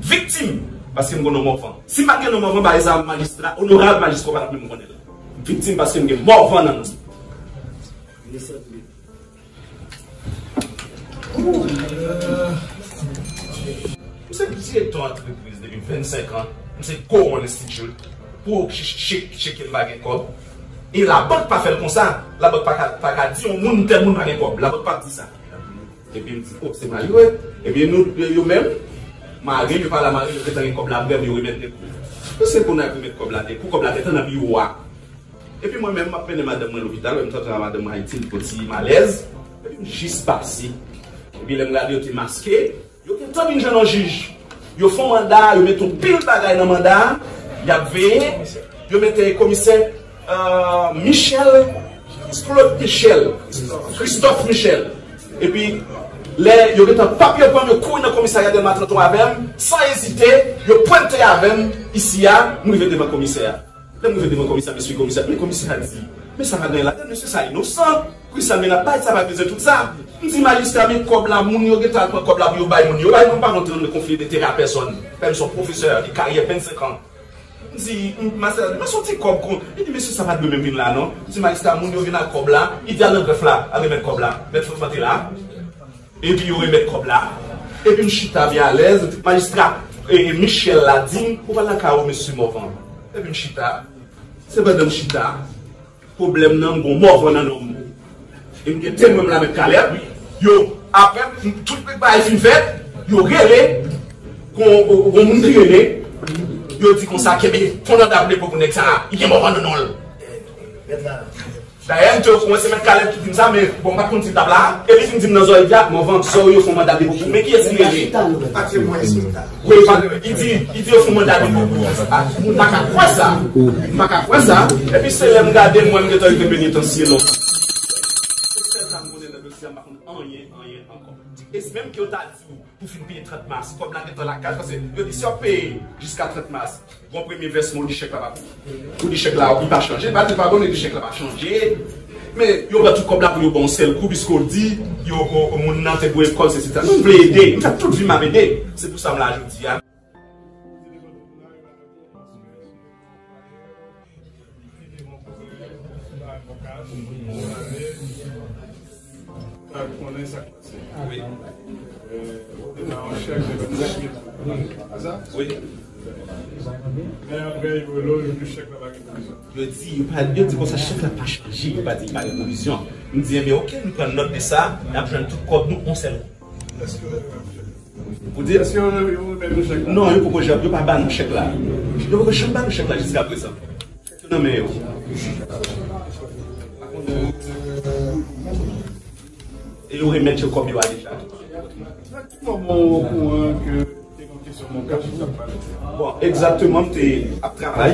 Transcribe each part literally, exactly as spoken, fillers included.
Viktim, paske m gen non Morvan. Si m pa t gen non Morvan, bagay sa a, majistra, onorab majistra, w pa t ap menm konnen l. Viktim, paske m gen Morvan nan non m. M se direktè antrepriz depi vennsenk an. M se gwo moun enstitye. Pou chèk, chèk m pa gen kòb. E labank pa fè l konsa. Labank pa ka, pa ka di yon moun, tèl moun pa gen kòb. Labank pa di sa. Epi m di, "Oh, se malere." Epi nou, yo menm, mari m, yo pa la mari m, yo gentan gen kòb la, vrèman, yo remèt de kou. Yo se kounye a yo remèt kòb la de kou, kòb la gentan nan biwo a. Epi mwen menm, m ap mennen madanm mwen lopital, m tande madanm mwen Ayiti, li fè yon ti malèz. Epi m jis pase. Epi lè m gade, yo te maske. Yo gentan vin jwenn yon jij. Yo fè yon manda, yo mete yon pil bagay nan manda a, y ap veye. Yo mete komisè, euh, Michel, Claude Michel, Christophe Michel. Epi, lè yo gentan p ap yo pran m, yo kouri nan komisarya Dèlma trannde avè m, san ezite, yo pwente avè m isi a, m rive devan komisè a. Lè m rive devan komisè, mesye komisè, men komisè a di, "Men sa pa gen ladann, mesye sa inosan. Poukisa men ap bay sa, pa bezwen tout sa?" M di, "Majistra, men kòb la, moun yo gentan al pran kòb la pou yo bay moun yo. Bay moun pa rantre nan konfli denterè a pèsòn. Pè m se yon pwofesè, li karyè vennsenk an." M di, m, "Majistra, men se yon ti kòb kon." Li di, "Mesye, sa pa dwe menm vin la, non." M di, "Majistra, moun yo vin ak kòb la, li di al nan grèf la, al remèt kòb la. Mèt Franfran te la." Epi yo remèt kòb la. Epi m chita byen alèz. Majistra, e, e, Michel la di m, "Ou pral lakay ou, mesye Morvan." Epi m chita. Se pandan m chita, pwoblèm nan, m gon Morvan nan non m. E m gen temwen m la, mèt Kalèb. Yo, apre m, tout bagay fin fèt, yo rele, gon, gon moun ki rele, yo di konsa, "Kenbe, fè yon manda pou nèg sa a, li gen Morvan nan non l." Dayè, m te okouran se mèt Kalèb ki di m sa, men bon, m pa t konn si l t ap la. E li vin di m nan zòrèy, "Morvan, sè w yo fè yon manda depo pou ou." Men kiyès ki rele? Wi, li di, li di yo fè yon manda depo pou ou. M pa ka kwè sa. M pa ka kwè sa. Epi se lè m gade, m wè m gentan rive penitansye lòt. Se sèl sa m konnen nan dosye a, m pa konn anyen, anyen ankò. E menm ke yo ta di w, pou fin peye trant mas. Kòb la gentan lakay, paske yo di si w ap peye jiska trant mas, gon premye vèsman, ou di chèk la pa pou ou. Ou di chèk la, li pa chanje, pa di pa bon, ou di chèk la pa chanje. Men yo pran tout kòb la pou yo ba w sèl kou, piske w di, yo, o, o, moun nan te dwe kòb, se, se sa. Nou, m vle ede, m fè tout vi m ap ede. Se pou sa m la jodi a. Wi. Wi. Men apre, yo rele w, yo di chèk la pa gen pwovizyonè. Yo di, yo pa, yo di konsa, chèk la pa chanje, yo pa di li pa gen pwovizyonè. M di, "Enben, oke, nou pran nòt de sa, n ap jwenn tout kòb nou yon sèl kou." Ou di? Èske yo, yo remèt nou chèk la? Non, yo poko janm, yo pa ba nou chèk la. Yo poko janm ba nou chèk la jiska prezan. Chèk yo nan men yo. E yo remèt yo kòb yo a deja. Nan ki moman ou okouran ke te gen kesyon MonCash ki t ap pale? Bon, egzakteman, m te ap travay.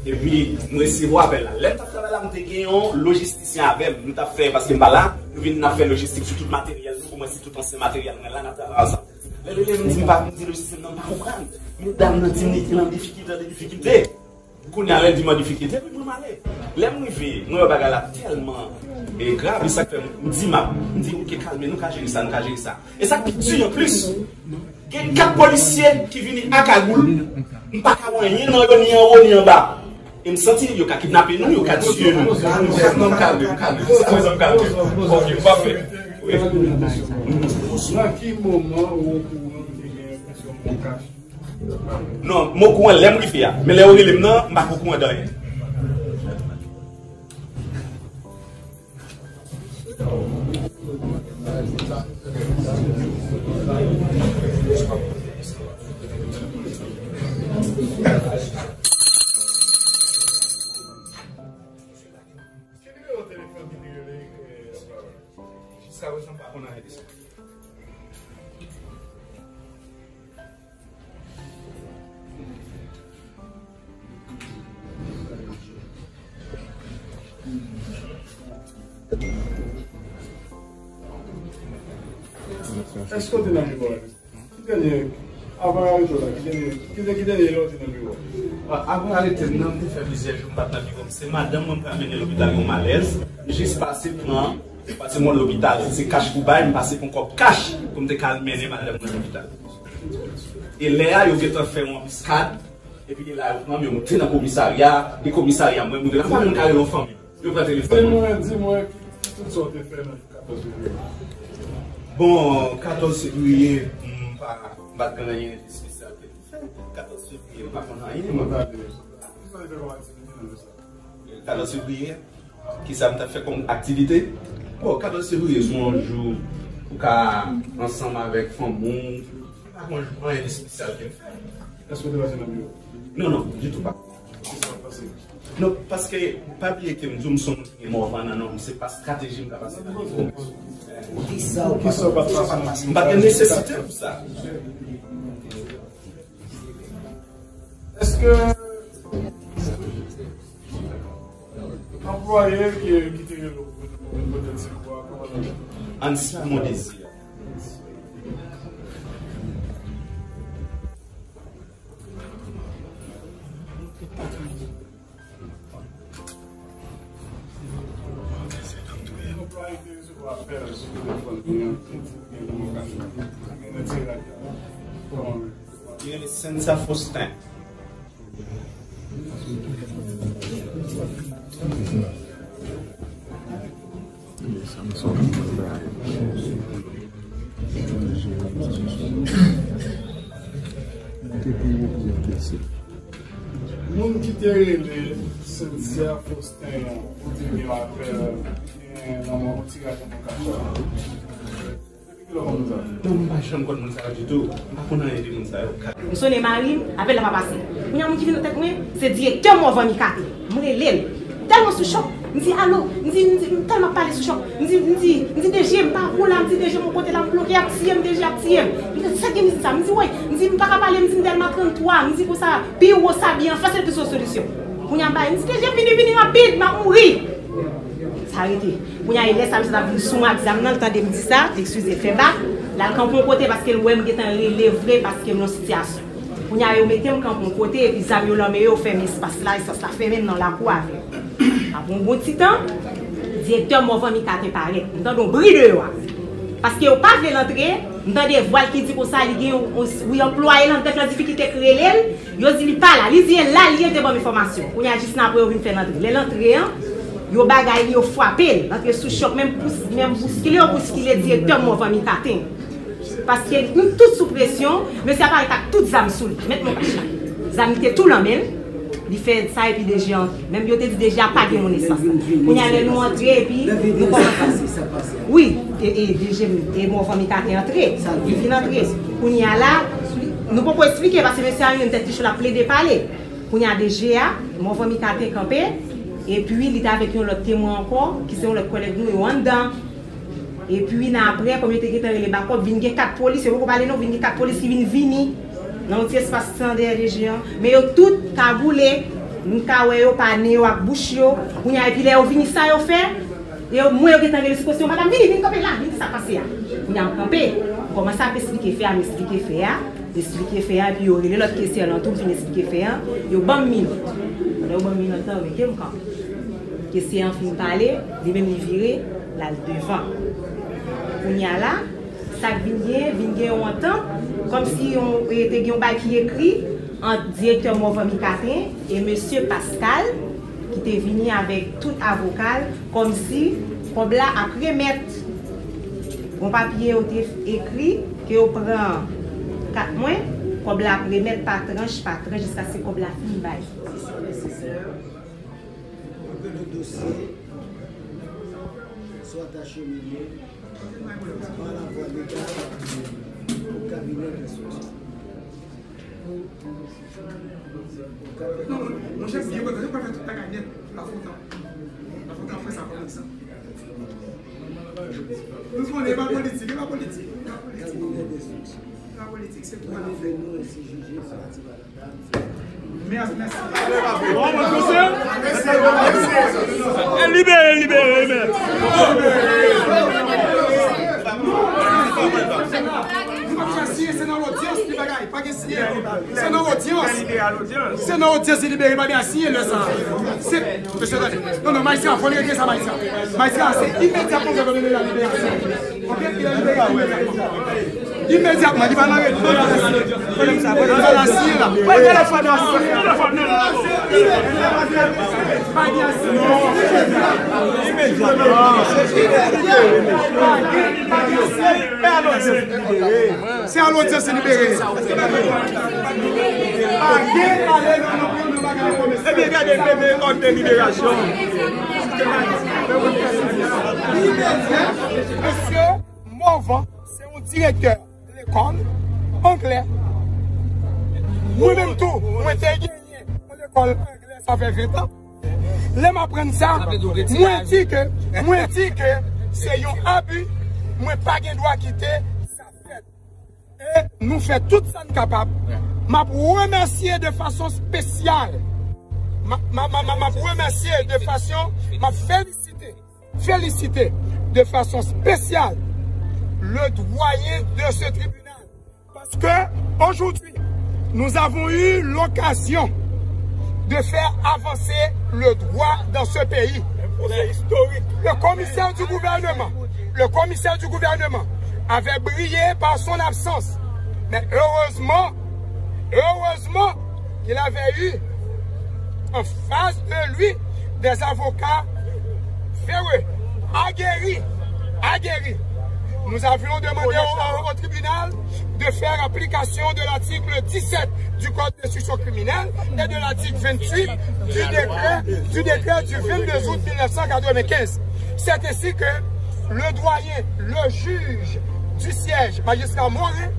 Epi, m resevwa apèl la. Lè m t ap travay la, m te gen yon lojistisyen avè m. Nou t ap fè, paske m pa la, nou vin n ap fè lojistik sou tout materyèl nou, pou mwen, si tout ansyen materyèl mwen la, n ap travay ansanm. Lè l rele m, m di, m pa, m di lojistisyen nan, m pa konprann. Men dam nan di m li te nan difikilte, de difikilte. Kounye a, lè l di m an difikilte, epi mwen m ale. Lè m rive, mwen wè bagay la tèlman, e, grav, e sa k fè m, m di m ap, m di, "Oke, kalme, nou ka jere sa, nou ka jere sa." E sa k pi di anplis, gen kat polisye ki vini a kagoul, m pa ka wè anyen nan yo, ni anwo, ni anba. E m santi yo ka kidnape nou, yo ka tiye nou. Non, m kalme, m kalme. Jiska prezan, m kalme. Oke, pafè. Wi. Nan ki moman ou okouran ke gen yon kesyon MonCash? Non, m okouran lè m rive a. Men lè yo rele m nan, m pa t okouran de anyen. Ki nimewo telefòn ki te rele, eh, jiska prezan m pa konn anyen de sa. Èske w te nan biwo a? Ki dènye, avan yo arete w la, ki dènye, ki dè-, ki dènye lè w te nan biwo a? Bon, avan yo arete m nan, m te fè plizyè jou m pa t nan biwo m. Se madanm mwen m pral mennen lopital yon malèz. M jis pase pran, pase mwen lopital. Si se kach pou bay, m pase pran kòb kach pou m te ka al mennen madanm mwen lopital. E lè a, yo gentan fè yon anbiskad. Epi de la, yo pran m, yo moute nan komisarya. De komisarya, mwen, moute la. Pa menm ka rele yon fanmi. Yo pran telefòn mwen. Di mwen, di mwen, ki tout sa w te fè nan katòz fevriye? Bon, katòz fevriye, m pa, m pa t gen anyen de espesyal ke m fè. Katòz fevriye, m pa konn anyen, mwen. Ki sa w te fè kòm aktivite nan jou sa? Katòz fevriye, kisa m t ap fè kòm aktivite? Bon, katòz fevriye se yon jou ou ka ansanm avèk fanmi w. Pa gen anyen de espesyal ke m fè. Èske w te pase nan biwo? Non, non, ditou pa. Kisa w pase? Non, paske, pa bliye ke m di w m se yon moun ki gen Morvan nan non m, se pa estrateji m ka pase nan biwo. Kisa w pa t pase? M pa t gen nesesite pou sa. Èske anplwaye ki, ki te rele w pou vin pote ti kou a, kòman l rele? Ansi Mondésir. Anplwaye ki te resevwa apèl sou telefòn li an, ki di gen yon lokasyon, ki gen nan ti rad la. Kòman l rele? Li rele Cynthia Faustin. Moun ki te rele Cynthia Faustin an, ou te gen apèl, gen nan yon ti rad nan kach la. Non, m pa janm konn moun sa yo ditou. M pa konn anyen de moun sa yo. M sonnen mari m, apèl la pa pase. Kounye a, moun ki vin nan tèt mwen, se direktè Morvan Micatin. M rele l. M tèlman sou chòk. M di, "Alo." M di, m di, m tèlman pale sou chòk. M di, m di, m di, "D G, m pa pou la." M di, "D G, mwen kote la, m bloke, y ap tiye m, D G, y ap tiye m." M di, "Sa ki mizik sa?" M di, "Woy." M di, "M pa ka pale." M di, "M tèlman trannntwa." M di, "Konsa, pi wo sa byen anfas, se pi wo solisyon." Kounye a, m pale. M di, "D G, vini, vini rapid, m ap mouri." Sa rete. Kounye a, e lè sa, misye t ap vin sou mwen ak zam nan, l tande m di sa, l eskize, l fè bak, l al kanpe yon kote paske l wè m gentan rele vre paske m nan sitiyasyon. Kounye a, yo mete m kanpe yon kote, epi zam yo nan men yo, yo fèmen espas la, espas la fèmen, m nan lakou avè yo. Apre yon bon ti tan, direktè Morvan Micatin parèt. M tande yon bri deyò a. Paske yo pa vle l antre, m tande vwa l ki di konsa, li gen yon, yon, wi, anplwaye lan, direktè lan difikilte k rele l, Yo di li pa la. Li di e la li ye, te ban m enfòmasyon. Kounye a, jis nan apre yo vin fè l antre. Lè l antre an, yo bagay li, yo frape l. L antre sou chòk, menm pous, menm bouskile, yo bouskile direktè Morvan Micatin. Paske nou tout sou presyon, mesye a parèt ak tout zam sou li. Mèt nan kach la. Zam li te tou lan men l. Li fè sa epi D G an. Menm yo te di D G a pa gen moun espas la. Kounye a, lè nou antre epi nou kòmanse. Wi, e, e D G e Morvan Micatin antre. Li vin antre. Kounye a la, nou poko eksplike paske mesye a rive nan tèt li cho, l ap plede pale. Kounye a D G a, Morvan Micatin kanpe, epi li te avèk yon lòt temwen ankò, ki se yon lòt kòlèg nou, yo anndan. Epi nan apre, kòm yo te gentan rele bakòp, vin gen kat polis, yo poko pale non, vin gen kat polis ki vin vini nan yon ti espas ki te andeyè D G an. Men yo tout kagoule, m ka wè yo pa nen yo ak bouch yo. Kounye a, epi lè yo vini, sa yo fè? Yo, mwen yo gentan rele sou kote yo, "Madanm, vini, vin kanpe la, vin, sa k pase a?" Kounye a, m kanpe, m kòmanse ap esplike fè a, m esplike fè a, m esplike fè a, epi yo rele lòt kesyè lan tou, m fin esplike fè a, yo ban m minòt. Pandan yo ban m minòt lan, yo mete m kanpe. Kesyè an fin pale, li menm li vire, l al devan. Kounye a la, sa k vin genyen, vin gen yon antant, kòmsi yon, e, te gen yon bagay ki ekri ant direktè Morvan Micatin e mesye Pascal, ki te vini avèk tout avoka l, kòmsi kòb la ap remèt. Gon papye yo te ekri ke yo pran kat mwen, kòb la ap remèt pa tranch, pa tranch, jiskaske kòb la fin bay. Pou ke le dosye soit acheminé par la voie légale au cabinet d'instruction. Non, non, monchè, byen kontan, yo pral fè tout bagay nèt. Lafontan. Lafontan ap fè sa kòm egzanp. Nou konnen e pa politik, e pa politik, e pa politik. E pa politik, se pou afè nou ensi jije, pati pa la. Mèsi, mèsi. Bon, mwen konsa. E libere, libere, mèt. Nou pa bezwen siyen, se nan lodyans li bagay, pa gen siyen. Se nan odyans. Se nan odyans li libere, pa gen a siyen lè sa. Se, mesye, tande. Non, non, majistra, fò li regle sa, majistra. Majistra, se imedyatman w dwe done la liberasyon. Ok, il est libéré immédiatement. Imedyatman, li pa nan ret. Pran nan siy la. Pran nan siy la. Imedyatman. Se a lodyans libere. Ebyen, gade premye òd de liberasyon. Mesye Morvan, se yon direktè lekòl anglè. Mwen menm tou, mwen te genyen yon lekòl anglè, sa fè ven tan. Lè m aprann sa, mwen di ke, mwen di ke se yon abi, mwen pa gen dwa kite sa fèt. E nou fè tout sa n kapab. M ap remèsye de fason espesyal. M ap, m ap, m ap, m ap remèsye de fason, m ap felisite, felisite de fason espesyal le doyen de ce tribunal. Parce que aujourd'hui, nous avons eu l'occasion de faire avancer le droit dans ce pays. Le commissaire du gouvernement, le commissaire du gouvernement avait brillé par son absence. Mais heureusement, heureusement qu'il avait eu en face de lui des avocats véreux, aguerris, aguerris. Nous avions demandé au, au tribunal de faire application de l'article dix-sept du Code d'instruction criminelle et de l'article vingt-huit du décret, du décret du vingt-deux août mille neuf cent quatre-vingt-quinze. C'est ainsi que le doyen, le juge du siège, magistrat Morin,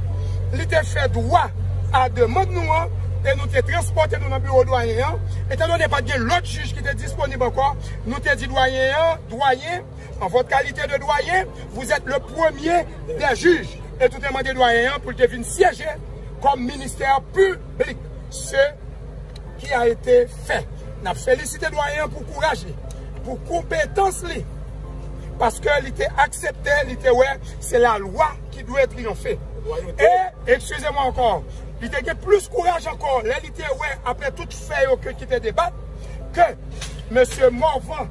li te fè dwa a demann nou an, e nou te transpòte nou nan biwo dwayen an. Etandone pa t gen lòt jij ki te disponib ankò, nou te di dwayen an, dwayen, en votre qualité de doyen, vous êtes le premier des juges. E nou te mande dwayen an pou l te vin syeje kòm ministè piblik. Ce qui a été fait. N ap felisite dwayen an pou kouraj li, pou konpetans li, paske li te aksepte, li te wè se lalwa ki dwe triyonfe. E, excusez-moi encore, li te gen plis kouraj ankò lè li te wè, apre tout fè yo ke, ki te debat, ke mesye Morvan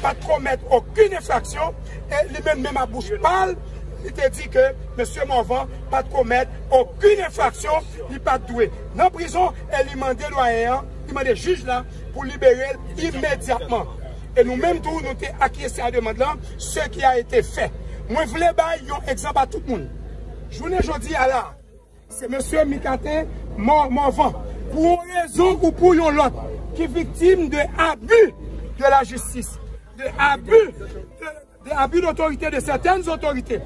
pa t komèt okenn enfraksyon, e li menm, menm a bouch pa l, li te di ke mesye Morvan pa t komèt okenn enfraksyon, li pa t dwe nan prizon, e li mande dwayen an, li mande jij la pou libere l imedyatman. E nou menm tou, nou te akyese a demann lan, ce qui a été fait. Mwen vle bay yon egzanp a tout moun. Jounen jodi a la, se mesye Micatin Mor-, Morvan, pou yon rezon ou pou yon lòt, ki viktim de abi de la jistis, de abi de, de abi d'autorité de certaines autorités.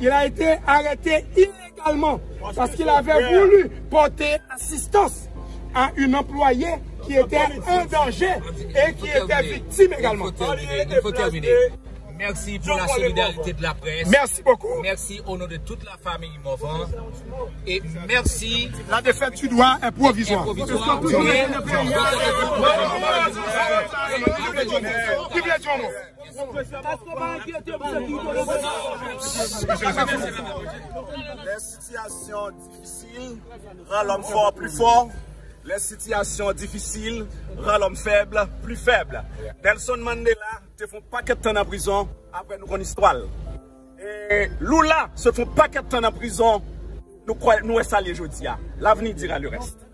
Il a été arrêté illégalement parce qu'il avait voulu porter assistance à une employée qui était en danger et qui était victime également. Il faut terminer. Il faut terminer. Merci pour la solidarité de la presse. Merci beaucoup. Merci au nom de toute la famille Morvan. Et merci. La défaite du droit est provisoire. Est provisoire. Vive les Djomo. Vive les Djomo. Les situations difficiles rendent l'homme fort plus fort. Les situations difficiles rendent l'homme faible plus faible. Nelson Mandela te fè yon pakèt tan nan prizon, apre nou konn istwa l. E Lula sot fè yon pakèt tan nan prizon, nou kwè, nou wè sa l ye jodi a. L'avenir dira le reste.